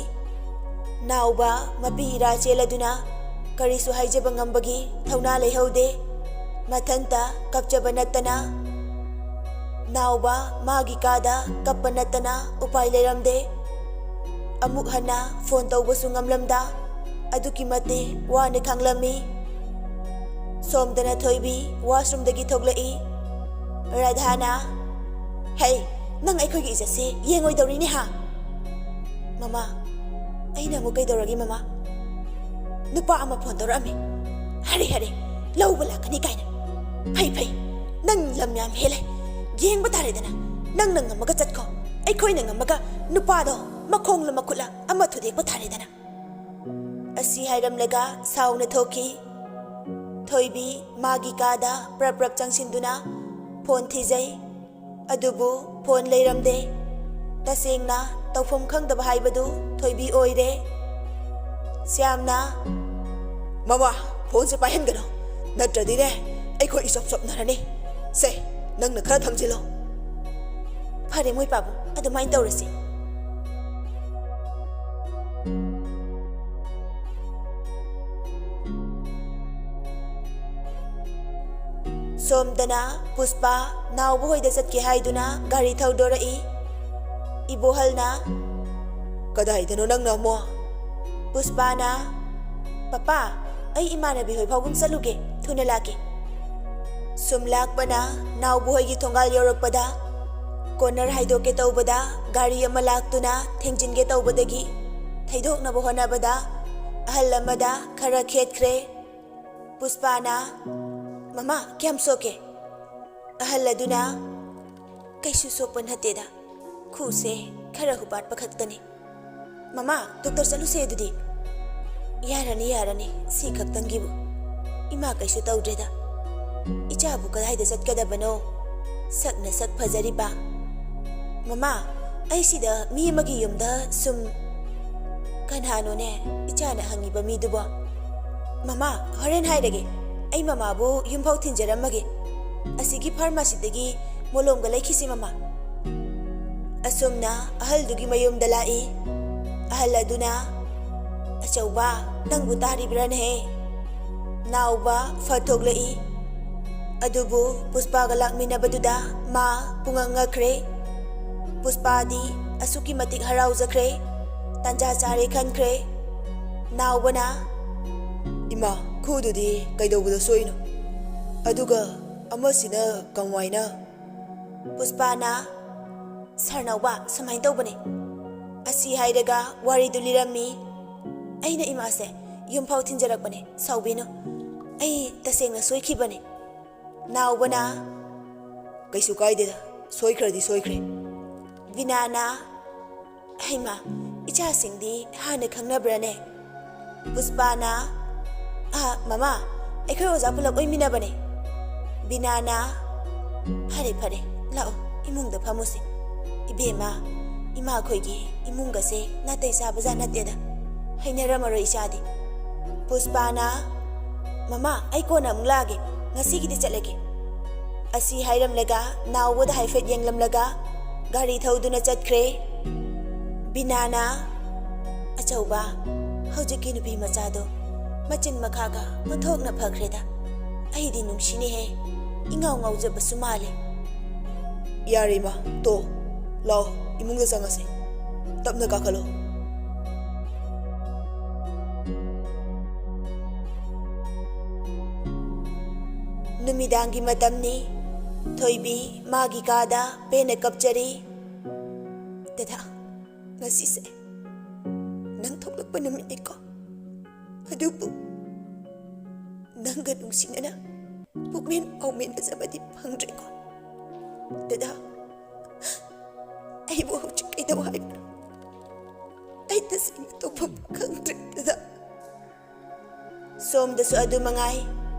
ꯅꯥꯎꯕ ꯃꯄꯤ ꯏꯔꯥ ꯆꯦꯜꯂꯗꯨꯅ ꯀꯔꯤꯁꯨ ꯍꯥꯏꯖꯕ ꯉꯝꯕꯒꯤ ꯊꯧꯅꯥ ꯂꯩꯍꯧꯗꯦ꯫ ꯃꯊꯟꯇ ꯀꯞꯆꯕ ꯅꯠꯇꯅ꯫ ꯅꯥꯎꯕ ꯃꯥꯒꯤ ꯀꯥꯗ ꯀꯞꯄ ꯅꯠꯇꯅ ꯎꯄꯥꯏ ꯂꯩꯔꯝꯗꯦ꯫ ꯑꯃꯨꯛ ꯍꯟꯅ ꯐꯣꯟ ꯇꯧꯕꯁꯨ ꯉꯝꯂꯝꯗ꯫ ꯑꯗꯨꯛꯀꯤ ꯃꯇꯤꯛ ꯋꯥꯅ ꯈꯥꯡꯂꯝꯃꯤ꯫ ꯁꯣꯝꯗꯅ ꯊꯣꯏꯕꯤ ꯋꯥꯁꯔꯨꯝꯗꯒꯤ ꯊꯣꯛꯂꯛꯏ꯫ ꯔꯥꯙꯥꯅ, "ꯍꯩ, ꯅꯪ ꯑꯩꯈꯣꯏꯒꯤ ꯏꯖꯠꯁꯦ ꯌꯦꯡꯉꯣꯏꯗꯧꯔꯤꯅꯦ ꯍꯥ?" "ꯃꯃꯥ, ꯑꯩꯅ ꯑꯃꯨꯛ ꯀꯩꯗꯧꯔꯒꯦ ꯃꯃꯥ?" "ꯅꯨꯄꯥ ꯑꯃ ꯐꯣꯟ ꯇꯧꯔꯛꯑꯝꯃꯤ꯫ ꯍꯔꯦ ꯍꯔꯦ, ꯂꯧꯕ ꯂꯥꯛꯀꯅꯤ ꯀꯥꯏꯅ꯫ ꯐꯩ ꯐꯩ, ꯅꯪ ꯂꯝ ꯌꯥꯝ ꯍꯦꯜꯂꯦ꯫ ꯌꯦꯡꯕ ꯇꯥꯔꯦꯗꯅ, ꯅꯪꯅ ꯉꯝꯃꯒ ꯆꯠꯈꯣ, ꯑꯩꯈꯣꯏꯅ ꯉꯝꯃꯒ ꯅꯨꯄꯥꯗꯣ ꯃꯈꯣꯡꯂ ꯃꯈꯨꯠꯂ ꯑꯃ ꯊꯨꯗꯦꯛꯄ ꯇꯥꯔꯦꯗꯅ꯫" ꯑꯁꯤ ꯍꯥꯏꯔꯝꯂꯒ ꯁꯥꯎꯅ ꯊꯣꯛꯈꯤ꯫ ꯊꯣꯏꯕꯤ ꯃꯥꯒꯤ ꯀꯥꯗ ꯄ꯭ꯔꯞ ꯄ꯭ꯔꯞ ꯆꯪꯁꯤꯟꯗꯨꯅ ꯐꯣꯟ ꯊꯤꯖꯩ꯫ ꯑꯗꯨꯕꯨ ꯐꯣꯟ ꯂꯩꯔꯝꯗꯦ꯫ ꯇꯁꯦꯡꯅ ꯇꯧꯐꯝ ꯈꯪꯗꯕ ꯍꯥꯏꯕꯗꯨ ꯊꯣꯏꯕꯤ ꯑꯣꯏꯔꯦ꯫ ꯁ꯭ꯌꯥꯝꯅ, "ꯃꯃꯥ, ꯐꯣꯟꯁꯦ ꯄꯥꯏꯍꯟꯒꯅꯨ, ꯅꯠꯇ꯭ꯔꯗꯤꯅꯦ ꯑꯩꯈꯣꯏ ꯏꯆꯞ ꯆꯞꯅꯔꯅꯤ꯫ ꯁꯦ, ꯅꯪꯅ ꯈꯔ ꯊꯝꯖꯤꯜꯂꯣ꯫" "ꯐꯔꯦ ꯃꯣꯏ ꯄꯥꯕꯨꯡ, ꯑꯗꯨꯃꯥꯏꯅ ꯇꯧꯔꯁꯤ꯫" ꯁꯣꯝꯗꯅ ꯄꯨꯁꯄꯥ ꯅꯥꯎꯕ ꯍꯣꯏꯗ ꯆꯠꯀꯦ ꯍꯥꯏꯗꯨꯅ ꯒꯥꯔꯤ ꯊꯧꯗꯣꯔꯛꯏ꯫ ꯏꯕꯣꯍꯜꯅ, "ꯀꯗꯥꯏꯗꯅꯣ ꯅꯪꯅ ꯑꯃꯨꯛ?" ꯄꯨꯁꯄꯥꯅ, "ꯄꯄꯥ, ꯑꯩ ꯏꯃꯥꯟꯅꯕꯤ ꯍꯣꯏ ꯐꯥꯎꯕ ꯆꯠꯂꯨꯒꯦ, ꯊꯨꯅ ꯂꯥꯛꯀꯦ꯫" ꯁꯨꯝ ꯂꯥꯛꯄꯅ ꯅꯥꯎꯕ ꯍꯣꯏꯒꯤ ꯊꯣꯡꯒꯥꯜ ꯌꯧꯔꯛꯄꯗ ꯀꯣꯔꯅꯔ ꯍꯥꯏꯗꯣꯛꯀꯦ ꯇꯧꯕꯗ ꯒꯥꯔꯤ ꯑꯃ ꯂꯥꯛꯇꯨꯅ ꯊꯦꯡꯖꯤꯟꯒꯦ ꯇꯧꯕꯗꯒꯤ ꯊꯩꯗꯣꯛꯅꯕ ꯍꯣꯠꯅꯕꯗ ꯑꯍꯜ ꯑꯃꯗ ꯈꯔ ꯈꯦꯠꯈ꯭ꯔꯦ꯫ ꯄꯨꯁꯄꯥꯅ, "ꯃꯃꯥ, ꯀꯌꯥꯝ ꯁꯣꯛꯀꯦ?" ꯑꯍꯜ ꯑꯗꯨꯅ, "ꯀꯩꯁꯨ ꯁꯣꯛꯄ ꯅꯠꯇꯦꯗ, ꯈꯨꯎꯁꯦ ꯈꯔ ꯍꯨꯄꯥꯠꯄ ꯈꯛꯇꯅꯤ꯫ ꯃꯃꯥ, ꯗꯣꯛꯇꯔ ꯆꯠꯂꯨꯁꯦ ꯑꯗꯨꯗꯤ꯫" "ꯌꯥꯔꯅꯤ, ꯌꯥꯔꯅꯤ, ꯁꯤ ꯈꯛꯇꯪꯒꯤꯕꯨ꯫ ꯏꯃꯥ ꯀꯩꯁꯨ ꯇꯧꯗ꯭ꯔꯦꯗ꯫ ꯏꯆꯥꯕꯨ ꯀꯗꯥꯏꯗ ꯆꯠꯀꯗꯕꯅꯣ? ꯁꯛꯅ ꯁꯛ ꯐꯖꯔꯤꯕ꯫ ꯃꯃꯥ, ꯑꯩ ꯁꯤꯗ ꯃꯤ ꯑꯃꯒꯤ ꯌꯨꯝꯗ ꯁꯨꯝ..." "ꯀꯅꯥꯅꯣꯅꯦ ꯏꯆꯥꯅ ꯍꯪꯉꯤꯕ ꯃꯤꯗꯨꯕꯣ?" "ꯃꯃꯥ, ꯍꯣꯔꯦꯟ ꯍꯥꯏꯔꯒꯦ꯫ ꯑꯩ ꯃꯃꯥꯕꯨ ꯌꯨꯝꯐꯥꯎ ꯊꯤꯟꯖꯔꯝꯃꯒꯦ꯫ ꯑꯁꯤꯒꯤ ꯐꯥꯔꯃꯥꯁꯤꯗꯒꯤ ꯃꯣꯂꯣꯝꯒ ꯂꯩꯈꯤꯁꯤ ꯃꯃꯥ꯫" ꯑꯁꯨꯝꯅ ꯑꯍꯜꯗꯨꯒꯤ ꯃꯌꯨꯝꯗ ꯂꯥꯛꯏ꯫ ꯑꯍꯜ ꯑꯗꯨꯅ, "ꯑꯆꯧꯕ, ꯅꯪꯕꯨ ꯇꯥꯔꯤꯕ꯭ꯔꯥꯅꯦꯍꯦ?" ꯅꯥꯎꯕ ꯐꯠ ꯊꯣꯛꯂꯛꯏ꯫ ꯑꯗꯨꯕꯨ ꯄꯨꯁꯄꯥꯒ ꯂꯥꯛꯃꯤꯟꯅꯕꯗꯨꯗ ꯃꯥ ꯄꯨꯡꯉꯛ ꯉꯛꯈ꯭ꯔꯦ꯫ ꯄꯨꯁꯄꯥꯗꯤ ꯑꯁꯨꯛꯀꯤ ꯃꯇꯤꯛ ꯍꯔꯥꯎꯖꯈ꯭ꯔꯦ, ꯇꯥꯟꯖꯥ ꯆꯥꯔꯦ ꯈꯟꯈ꯭ꯔꯦ꯫ ꯅꯥꯎꯕꯅ, "ꯏꯃꯥ, ꯈꯨꯗꯨꯗꯤ ꯀꯩꯗꯧꯕꯗ ꯁꯣꯛꯏꯅꯣ? ꯑꯗꯨꯒ ꯑꯃꯁꯤꯅ ꯀꯃꯥꯏꯅ? ꯄꯨꯁꯄꯥꯅ, "ꯁꯥꯔ ꯅꯥꯎꯕ, ꯁꯨꯃꯥꯏꯅ ꯇꯧꯕꯅꯦ꯫ ꯑꯁꯤ ꯍꯥꯏꯔꯒ ꯋꯥꯔꯤꯗꯨ ꯂꯤꯔꯝꯃꯤ꯫ ꯑꯩꯅ ꯏꯃꯥꯁꯦ ꯌꯨꯝꯐꯥꯎ ꯊꯤꯟꯖꯔꯛꯄꯅꯦ, ꯁꯥꯎꯕꯤꯅꯨ꯫ ꯑꯩ ꯇꯁꯦꯡꯅ ꯁꯣꯏꯈꯤꯕꯅꯦ"꯫ ꯅꯥꯎꯕꯅ, "ꯀꯩꯁꯨ ꯀꯥꯏꯗꯦꯗ, ꯁꯣꯏꯈ꯭ꯔꯗꯤ ꯁꯣꯏꯈ꯭ꯔꯦ"꯫ ꯕꯤꯅꯥꯅ, "ꯍꯩꯃꯥ, ꯏꯆꯥꯁꯤꯡꯗꯤ ꯍꯥꯟꯅ ꯈꯪꯅꯕ꯭ꯔꯥꯅꯦ?" ꯄꯨꯁꯄꯥꯅ, "ꯑꯥ, ꯃꯃꯥ, ꯑꯩꯈꯣꯏ ꯑꯣꯖꯥ ꯄꯨꯂꯞ ꯑꯣꯏꯃꯤꯟꯅꯕꯅꯦ"꯫ ꯕꯤꯅꯥꯅ, "ꯐꯔꯦ, ꯐꯔꯦ, ꯂꯥꯛꯑꯣ, ꯏꯃꯨꯡꯗ ꯐꯝꯃꯨꯁꯦ꯫ ꯏꯕꯦꯝꯃ, ꯏꯃꯥꯈꯣꯏꯒꯤ ꯏꯃꯨꯡꯒꯁꯦ ꯅꯥꯇꯩ ꯆꯥꯕꯖꯥꯠ ꯅꯠꯇꯦꯗ꯫ ꯍꯩꯅꯔꯝꯃꯔꯣꯏ ꯏꯆꯥꯗꯤ"꯫ ꯄꯨꯁꯄꯥꯅ, "ꯃꯃꯥ, ꯑꯩ ꯀꯣꯟꯅ ꯑꯃꯨꯛ ꯂꯥꯛꯑꯒꯦ, ꯉꯁꯤꯒꯤꯗꯤ ꯆꯠꯂꯒꯦ"꯫ ꯑꯁꯤ ꯍꯥꯏꯔꯝꯂꯒ ꯅꯥꯎꯕꯗ ꯍꯥꯏꯐꯦꯠ ꯌꯦꯡꯂꯝꯂꯒ ꯒꯥꯔꯤ ꯊꯧꯗꯨꯅ ꯆꯠꯈ꯭ꯔꯦ꯫ ꯕꯤꯅꯥꯅ, "ꯑꯆꯧꯕ, ꯍꯧꯖꯤꯛꯀꯤ ꯅꯨꯄꯤ ꯃꯆꯥꯗꯣ ꯃꯆꯤꯟ ꯃꯈꯥꯒ ꯑꯣꯟꯊꯣꯛꯅ ꯐꯈ꯭ꯔꯦꯗ꯫ ꯑꯩꯗꯤ ꯅꯨꯡꯁꯤꯅꯦꯍꯦ, ꯏꯉꯥꯎ ꯉꯥꯎꯖꯕꯁꯨ ꯃꯥꯜꯂꯦ"꯫ "ꯌꯥꯔꯦ ꯏꯃꯥ, ꯇꯣ, ꯂꯥꯛꯑꯣ, ꯏꯃꯨꯡꯗ ꯆꯪꯉꯁꯦ꯫ ꯇꯞꯅ ꯀꯥꯈꯠꯂꯣ"꯫ ꯅꯨꯃꯤꯗꯥꯡꯒꯤ ꯃꯇꯝꯅꯤ꯫ ꯊꯣꯏꯕꯤ ꯃꯥꯒꯤ ꯀꯥꯗ ꯄꯦꯟꯅ ꯀꯞꯆꯔꯤ꯫ "ꯗꯗꯥ, ꯉꯁꯤꯁꯦ ꯅꯪ ꯊꯣꯛꯂꯛꯄ ꯅꯨꯃꯤꯠꯅꯤꯀꯣ꯫ ꯑꯗꯨꯕꯨ ꯅꯪꯒ ꯅꯨꯡꯁꯤꯅꯅ ꯄꯨꯛꯃꯦꯟ ꯄꯥꯎꯃꯦꯟꯅꯖꯕꯗꯤ ꯐꯪꯗ꯭ꯔꯦꯀꯣ꯫ ꯗꯗꯥ, ꯑꯩꯕꯨ ꯍꯧꯖꯤꯛ ꯀꯩꯗꯧ ꯍꯥꯏꯕꯅꯣ? ꯑꯩ ꯇꯁꯦꯡꯅ ꯇꯧꯐꯝ ꯈꯪꯗ꯭ꯔꯦ, ꯗꯗꯥ"꯫ ꯁꯣꯝꯗꯁꯨ ꯑꯗꯨ ꯃꯉꯥꯏ꯫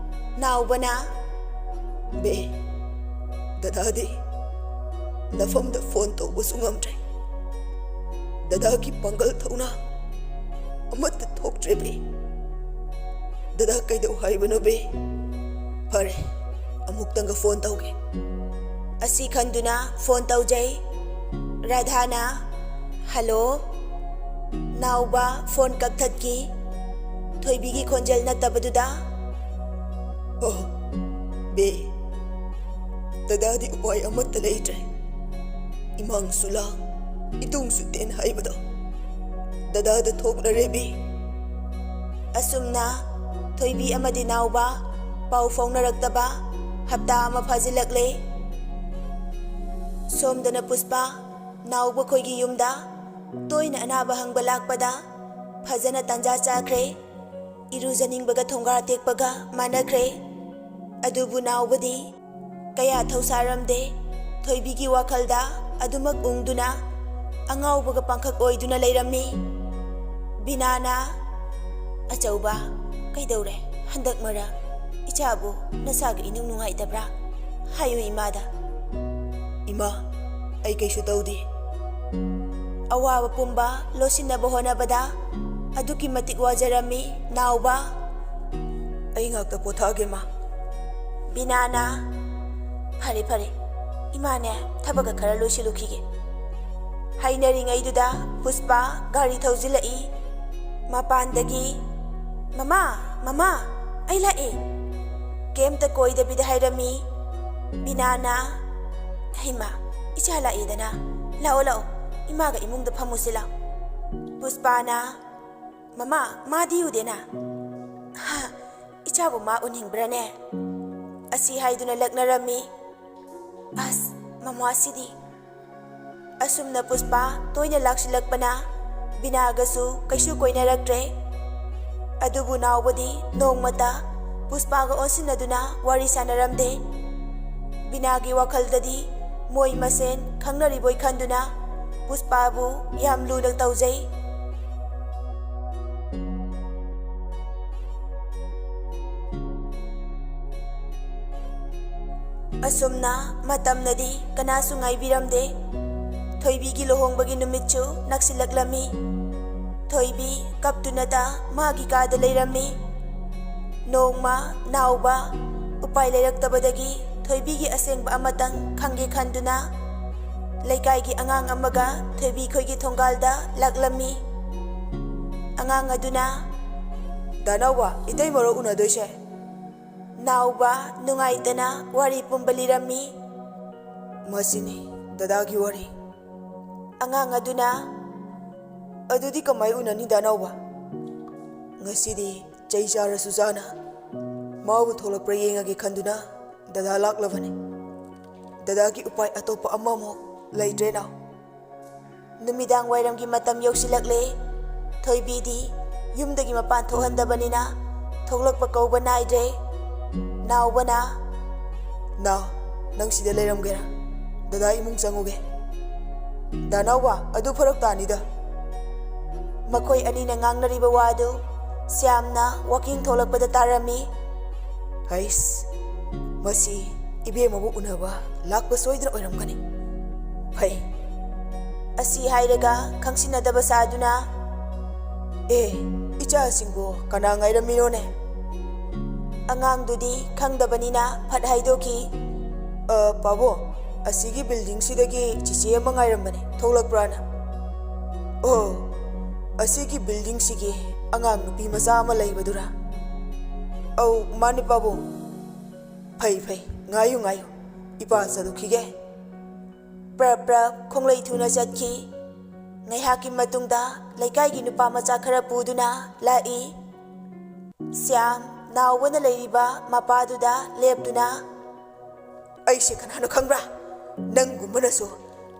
ꯅꯥꯎꯕꯅ, "ꯕꯦ, ꯗꯗꯥꯗꯤ ꯅꯐꯝꯗ ꯐꯣꯟ ꯇꯧꯕꯁꯨ ꯉꯝꯗ꯭ꯔꯦ꯫ ꯗꯗꯥꯒꯤ ꯄꯥꯡꯒꯜ ꯊꯧꯅꯥ ꯑꯃꯠꯇ ꯊꯣꯛꯇ꯭ꯔꯦ, ꯕꯦ꯫ ꯗꯗꯥ ꯀꯩꯗꯧ ꯍꯥꯏꯕꯅꯣ, ꯕꯦ? ꯐꯔꯦ, ꯑꯃꯨꯛꯇꯪꯒ ꯐꯣꯟ ꯇꯧꯒꯦ"꯫ ꯑꯁꯤ ꯈꯟꯗꯨꯅ ꯐꯣꯟ ꯇꯧꯖꯩ꯫ ꯔꯥꯙꯥꯅ, "ꯍꯜꯂꯣ"꯫ ꯅꯥꯎꯕ ꯐꯣꯟ ꯀꯛꯊꯠꯈꯤ꯫ ꯊꯣꯏꯕꯤꯒꯤ ꯈꯣꯟꯖꯦꯜ ꯅꯠꯇꯕꯗꯨꯗ, "ꯑꯣ, ꯕꯦ, ꯗꯗꯥꯗꯤ ꯎꯄꯥꯏ ꯑꯃꯠꯇ ꯂꯩꯇ꯭ꯔꯦ꯫ ꯏꯃꯥꯡꯁꯨ ꯂꯥꯡ, ꯏꯇꯨꯡꯁꯨ ꯇꯦꯟ ꯍꯥꯏꯕꯗꯣ ꯗꯗꯥꯗ ꯊꯣꯛꯂꯔꯦ, ꯕꯦ"꯫ ꯑꯁꯨꯝꯅ ꯊꯣꯏꯕꯤ ꯑꯃꯗꯤ ꯅꯥꯎꯕ ꯄꯥꯎ ꯐꯥꯎꯅꯔꯛꯇꯕ ꯍꯞꯇꯥ ꯑꯃ ꯐꯥꯖꯤꯜꯂꯛꯂꯦ꯫ ꯁꯣꯝꯗꯅ ꯄꯨꯁꯄꯥ ꯅꯥꯎꯕ ꯈꯣꯏꯒꯤ ꯌꯨꯝꯗ ꯇꯣꯏꯅ ꯑꯅꯥꯕ ꯍꯪꯕ ꯂꯥꯛꯄꯗ ꯐꯖꯅ ꯇꯥꯟꯖꯥ ꯆꯥꯈ꯭ꯔꯦ꯫ ꯏꯔꯨꯖꯅꯤꯡꯕꯒ ꯊꯣꯡꯒꯥ ꯇꯦꯛꯄꯒ ꯃꯥꯟꯅꯈ꯭ꯔꯦ꯫ ꯑꯗꯨꯕꯨ ꯅꯥꯎꯕꯗꯤ ꯀꯌꯥ ꯊꯧꯁꯥꯔꯝꯗꯦ꯫ ꯊꯣꯏꯕꯤꯒꯤ ꯋꯥꯈꯜꯗ ꯑꯗꯨꯃꯛ ꯎꯪꯗꯨꯅ ꯑꯉꯥꯎꯕꯒ ꯄꯥꯡꯈꯛ ꯑꯣꯏꯗꯨꯅ ꯂꯩꯔꯝꯃꯤ꯫ ꯕꯤꯅꯥꯅ, "ꯑꯆꯧꯕ, ꯀꯩꯗꯧꯔꯦ? ꯍꯟꯗꯛ ꯃꯔꯛ ꯏꯆꯥꯕꯨ ꯅꯁꯥꯒ ꯏꯅꯨꯡ ꯅꯨꯡꯉꯥꯏꯇꯕ꯭ꯔꯥ? ꯍꯥꯏꯌꯨ ꯏꯃꯥꯗ꯫" "ꯏꯃꯥ, ꯑꯩ ꯀꯩꯁꯨ ꯇꯧꯗꯦ꯫" ꯑꯋꯥꯕ ꯄꯨꯝꯕ ꯂꯣꯠꯁꯤꯟꯅꯕ ꯍꯣꯠꯅꯕꯗ ꯑꯗꯨꯛꯀꯤ ꯃꯇꯤꯛ ꯋꯥꯖꯔꯝꯃꯤ ꯅꯥꯎꯕ꯫ "ꯑꯩ ꯉꯥꯛꯇ ꯄꯣꯊꯥꯒꯦ, ꯃꯥ꯫" ꯕꯤꯅꯥꯅ, "ꯐꯔꯦ, ꯐꯔꯦ, ꯏꯃꯥꯅꯦ ꯊꯕꯛꯀ ꯈꯔ ꯂꯣꯏꯁꯤꯜꯂꯨꯈꯤꯒꯦ꯫" ꯍꯥꯏꯅꯔꯤꯉꯩꯗꯨꯗ ꯄꯨꯁꯄꯥ ꯒꯥꯔꯤ ꯊꯧꯖꯤꯜꯂꯛꯏ꯫ ꯃꯄꯥꯟꯗꯒꯤ, "ꯃꯃꯥ, ꯃꯃꯥ, ꯑꯩ ꯂꯥꯛꯑꯦ!" ꯀꯩꯝꯇ ꯀꯣꯏꯗꯕꯤꯗ ꯍꯥꯏꯔꯝꯃꯤ ꯕꯤꯅꯥꯅ꯫ "ꯍꯩꯃꯥ, ꯏꯆꯥ ꯂꯥꯛꯑꯦꯗꯅ꯫ ꯂꯥꯛꯑꯣ, ꯂꯥꯛꯑꯣ, ꯏꯃꯥꯒ ꯏꯃꯨꯡꯗ ꯐꯝꯃꯨꯁꯤ ꯂꯥꯎ꯫" ꯄꯨꯁꯄꯥꯅ, "ꯃꯃꯥ, ꯃꯥꯗꯤ ꯎꯗꯦꯅ꯫" "ꯍꯥ, ꯏꯆꯥꯕꯨ ꯃꯥ ꯎꯅꯤꯡꯕ꯭ꯔꯥꯅꯦ?" ꯑꯁꯤ ꯍꯥꯏꯗꯨꯅ ꯂꯛꯅꯔꯝꯃꯤ꯫ ꯑꯁ, ꯃꯃꯥꯁꯤꯗꯤ꯫ ꯑꯁꯨꯝꯅ ꯄꯨꯁꯄꯥ ꯇꯣꯏꯅ ꯂꯥꯛꯁꯤꯜꯂꯛꯄꯅ ꯕꯤꯅꯥꯒꯁꯨ ꯀꯩꯁꯨ ꯀꯣꯏꯅꯔꯛꯇ꯭ꯔꯦ꯫ ꯑꯗꯨꯕꯨ ꯅꯥꯎꯕꯗꯤ ꯅꯣꯡꯃꯇ ꯄꯨꯁꯄꯥꯒ ꯑꯣꯟꯁꯤꯟꯅꯗꯨꯅ ꯋꯥꯔꯤ ꯁꯥꯟꯅꯔꯝꯗꯦ꯫ ꯕꯤꯅꯥꯒꯤ ꯋꯥꯈꯜꯗꯗꯤ ꯃꯣꯏ ꯃꯁꯦꯟ ꯈꯪꯅꯔꯤꯕꯣꯏ ꯈꯟꯗꯨꯅ ꯄꯨꯁꯄꯥꯕꯨ ꯌꯥꯝ ꯂꯨꯅ ꯇꯧꯖꯩ꯫ ꯑꯁꯨꯝꯅ ꯃꯇꯝꯅꯗꯤ ꯀꯅꯥꯁꯨ ꯉꯥꯏꯕꯤꯔꯝꯗꯦ꯫ ꯊꯣꯏꯕꯤꯒꯤ ꯂꯨꯍꯣꯡꯕꯒꯤ ꯅꯨꯃꯤꯠꯁꯨ ꯅꯛꯁꯤꯜꯂꯛꯂꯝꯃꯤ꯫ ꯊꯣꯏꯕꯤ ꯀꯞꯇꯨꯅꯇ ꯃꯥꯒꯤ ꯀꯥꯗ ꯂꯩꯔꯝꯃꯤ꯫ ꯅꯣꯡꯃ ꯅꯥꯎꯕ ꯎꯄꯥꯏ ꯂꯩꯔꯛꯇꯕꯗꯒꯤ ꯊꯣꯏꯕꯤꯒꯤ ꯑꯁꯦꯡꯕ ꯑꯃꯇꯪ ꯈꯪꯒꯦ ꯈꯟꯗꯨꯅ ꯂꯩꯀꯥꯏꯒꯤ ꯑꯉꯥꯡ ꯑꯃꯒ ꯊꯣꯏꯕꯤ ꯈꯣꯏꯒꯤ ꯊꯣꯡꯒꯥꯜꯗ ꯂꯥꯛꯂꯝꯃꯤ꯫ ꯑꯉꯥꯡ ꯑꯗꯨꯅ, "ꯗꯥ ꯅꯥꯎꯕ, ꯏꯇꯩꯃꯔꯣ ꯎꯅꯗꯣꯏꯁꯦ?" ꯅꯥꯎꯕ ꯅꯨꯡꯉꯥꯏꯇꯅ ꯋꯥꯔꯤ ꯄꯨꯝꯕ ꯂꯤꯔꯝꯃꯤ꯫ "ꯃꯁꯤꯅꯤ ꯗꯗꯥꯒꯤ ꯋꯥꯔꯤ꯫" ꯑꯉꯥꯡ ꯑꯗꯨꯅ, "ꯑꯗꯨꯗꯤ ꯀꯃꯥꯏ ꯎꯅꯅꯤ, ꯗꯥ ꯅꯥꯎꯕ?" "ꯉꯁꯤꯗꯤ ꯇꯩ ꯆꯥꯔꯁꯨ ꯆꯥꯅ ꯃꯥꯕꯨ ꯊꯣꯛꯂꯛꯄ꯭ꯔꯥ ꯌꯦꯡꯉꯒꯦ ꯈꯟꯗꯨꯅ ꯗꯗꯥ ꯂꯥꯛꯂꯕꯅꯤ꯫ ꯗꯗꯥꯒꯤ ꯎꯄꯥꯏ ꯑꯇꯣꯞꯄ ꯑꯃꯃꯨꯛ ꯂꯩꯇ꯭ꯔꯦ ꯅꯥꯎ꯫ ꯅꯨꯃꯤꯗꯥꯡ ꯋꯥꯏꯔꯝꯒꯤ ꯃꯇꯝ ꯌꯧꯁꯤꯜꯂꯛꯂꯦ꯫ ꯊꯣꯏꯕꯤꯗꯤ ꯌꯨꯝꯗꯒꯤ ꯃꯄꯥꯟ ꯊꯣꯛꯍꯟꯗꯕꯅꯤꯅ ꯊꯣꯛꯂꯛꯄ ꯀꯧꯕ ꯅꯥꯏꯗ꯭ꯔꯦ꯫ ꯅꯥꯎꯕꯅ, "ꯅꯥꯎ, ꯅꯪ ꯁꯤꯗ ꯂꯩꯔꯝꯒꯦꯔꯥ? ꯗꯗꯥ ꯏꯃꯨꯡ ꯆꯪꯉꯨꯒꯦ꯫" "ꯗꯥ ꯅꯥꯎꯕ, ꯑꯗꯨ ꯐꯔꯛ ꯇꯥꯅꯤꯗ꯫" ꯃꯈꯣꯏ ꯑꯅꯤꯅ ꯉꯥꯡꯅꯔꯤꯕ ꯋꯥꯗꯨ ꯁ꯭ꯌꯥꯝꯅ ꯋꯥꯀꯤꯡ ꯊꯣꯛꯂꯛꯄꯗ ꯇꯥꯔꯝꯃꯤ꯫ "ꯍꯩꯁ, ꯃꯁꯤ ꯏꯕꯦꯝꯃꯕꯨ ꯎꯅꯕ ꯂꯥꯛꯄ ꯁꯣꯏꯗꯅ ꯑꯣꯏꯔꯝꯒꯅꯤ꯫ ꯐꯩ꯫" ꯑꯁꯤ ꯍꯥꯏꯔꯒ ꯈꯪꯁꯤꯟꯅꯗꯕ ꯁꯥꯗꯨꯅ, "ꯑꯦ, ꯏꯆꯥꯁꯤꯡꯕꯨ ꯀꯅꯥ ꯉꯥꯏꯔꯝꯃꯤꯅꯣꯅꯦ?" ꯑꯉꯥꯡꯗꯨꯗꯤ ꯈꯪꯗꯕꯅꯤꯅ ꯐꯠ ꯍꯥꯏꯗꯣꯛꯈꯤ꯫ "ꯑ, ꯄꯥꯕꯨꯡ, ꯑꯁꯤꯒꯤ ꯕꯤꯜꯗꯤꯡꯁꯤꯗꯒꯤ ꯆꯤꯆꯦ ꯑꯃ ꯉꯥꯏꯔꯝꯕꯅꯦ, ꯊꯣꯛꯂꯛꯄ꯭ꯔꯥꯅ?" "ꯑꯣ, ꯑꯁꯤꯒꯤ ꯕꯤꯜꯗꯤꯡꯁꯤꯒꯤ ꯑꯉꯥꯡ ꯅꯨꯄꯤ ꯃꯆꯥ ꯑꯃ ꯂꯩꯕꯗꯨꯔꯥ?" "ꯑꯧ, ꯃꯥꯅꯤ ꯄꯥꯕꯨꯡ꯫" "ꯐꯩ, ꯐꯩ, ꯉꯥꯏꯌꯨ, ꯉꯥꯏꯌꯨ, ꯏꯄꯥ ꯆꯠꯂꯨꯈꯤꯒꯦ꯫" ꯄ꯭ꯔꯞ ꯄ꯭ꯔꯞ ꯈꯣꯡꯂꯩ ꯊꯨꯅ ꯆꯠꯈꯤ꯫ ꯉꯥꯏꯍꯥꯛꯀꯤ ꯃꯇꯨꯡꯗ ꯂꯩꯀꯥꯏꯒꯤ ꯅꯨꯄꯥ ꯃꯆꯥ ꯈꯔ ꯄꯨꯗꯨꯅ ꯂꯥꯛꯏ꯫ ꯁ꯭ꯌꯥꯝ ꯅꯥꯎꯕꯅ ꯂꯩꯔꯤꯕ ꯃꯄꯥꯗꯨꯗ ꯂꯦꯞꯇꯨꯅ, "ꯑꯩꯁꯦ ꯀꯅꯥꯅꯣ ꯈꯪꯕ꯭ꯔꯥ? ꯅꯪꯒꯨꯝꯕꯅꯁꯨ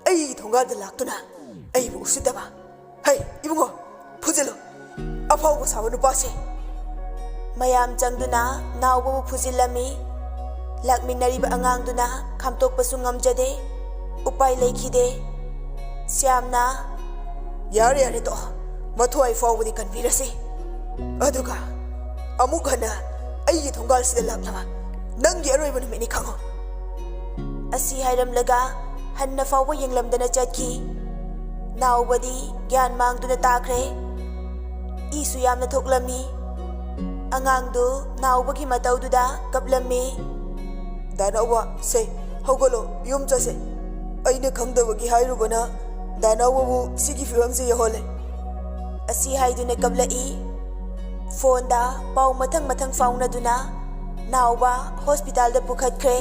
ꯑꯩꯒꯤ ꯊꯣꯡꯒꯥꯜꯗ ꯂꯥꯛꯇꯨꯅ ꯑꯩꯕꯨ ꯎꯁꯤꯠꯇꯕ꯫ ꯍꯩ, ꯏꯕꯨꯡꯉꯣ, ꯐꯨꯖꯤꯜꯂꯨ, ꯑꯐꯥꯎꯕ ꯁꯥꯕ ꯅꯨꯄꯥꯁꯦ!" ꯃꯌꯥꯝ ꯆꯪꯗꯨꯅ ꯅꯥꯎꯕꯕꯨ ꯐꯨꯖꯤꯜꯂꯝꯃꯤ꯫ ꯂꯥꯛꯃꯤꯟꯅꯔꯤꯕ ꯑꯉꯥꯡꯗꯨꯅ ꯈꯥꯝꯇꯣꯛꯄꯁꯨ ꯉꯝꯖꯗꯦ꯫ ꯎꯄꯥꯏ ꯂꯩꯈꯤꯗꯦ꯫ ꯁ꯭ꯌꯥꯝꯅ, "ꯌꯥꯔꯦ, ꯌꯥꯔꯦ, ꯇꯣꯛꯑꯣ꯫ ꯃꯊ꯭ꯋꯥꯏ ꯐꯥꯎꯕꯗꯤ ꯀꯟꯕꯤꯔꯁꯤ꯫ ꯑꯗꯨꯒ ꯑꯃꯨꯛ ꯍꯟꯅ ꯑꯩꯒꯤ ꯊꯣꯡꯒꯥꯜꯁꯤꯗ ꯂꯥꯛꯂꯕ ꯅꯪꯒꯤ ꯑꯔꯣꯏꯕ ꯅꯨꯃꯤꯠꯅꯤ ꯈꯪꯉꯨ꯫" ꯑꯁꯤ ꯍꯥꯏꯔꯝꯂꯒ ꯍꯟꯅ ꯐꯥꯎꯕ ꯌꯦꯡꯂꯝꯗꯅ ꯆꯠꯈꯤ꯫ ꯅꯥꯎꯕꯗꯤ ꯒ꯭ꯌꯥꯟ ꯃꯥꯡꯗꯨꯅ ꯇꯥꯈ꯭ꯔꯦ꯫ ꯏꯁꯨ ꯌꯥꯝꯅ ꯊꯣꯛꯂꯝꯃꯤ꯫ ꯑꯉꯥꯡꯗꯨ ꯅꯥꯎꯕꯒꯤ ꯃꯇꯧꯗꯨꯗ ꯀꯞꯂꯝꯃꯤ꯫ "ꯗꯥ ꯅꯥꯎꯕ, ꯁꯦ, ꯍꯧꯒꯠꯂꯣ, ꯌꯨꯝ ꯆꯠꯁꯦ꯫ ꯑꯩꯅ ꯈꯪꯗꯕꯒꯤ ꯍꯥꯏꯔꯨꯕꯅ ꯗꯥ ꯅꯥꯎꯕꯕꯨ ꯁꯤꯒꯤ ꯐꯤꯕꯝꯁꯦ ꯌꯧꯍꯜꯂꯦ꯫" ꯑꯁꯤ ꯍꯥꯏꯗꯨꯅ ꯀꯞꯂꯛꯏ꯫ ꯐꯣꯟꯗ ꯄꯥꯎ ꯃꯊꯪ ꯃꯊꯪ ꯐꯥꯎꯅꯗꯨꯅ ꯅꯥꯎꯕ ꯍꯣꯁꯄꯤꯇꯥꯜꯗ ꯄꯨꯈꯠꯈ꯭ꯔꯦ꯫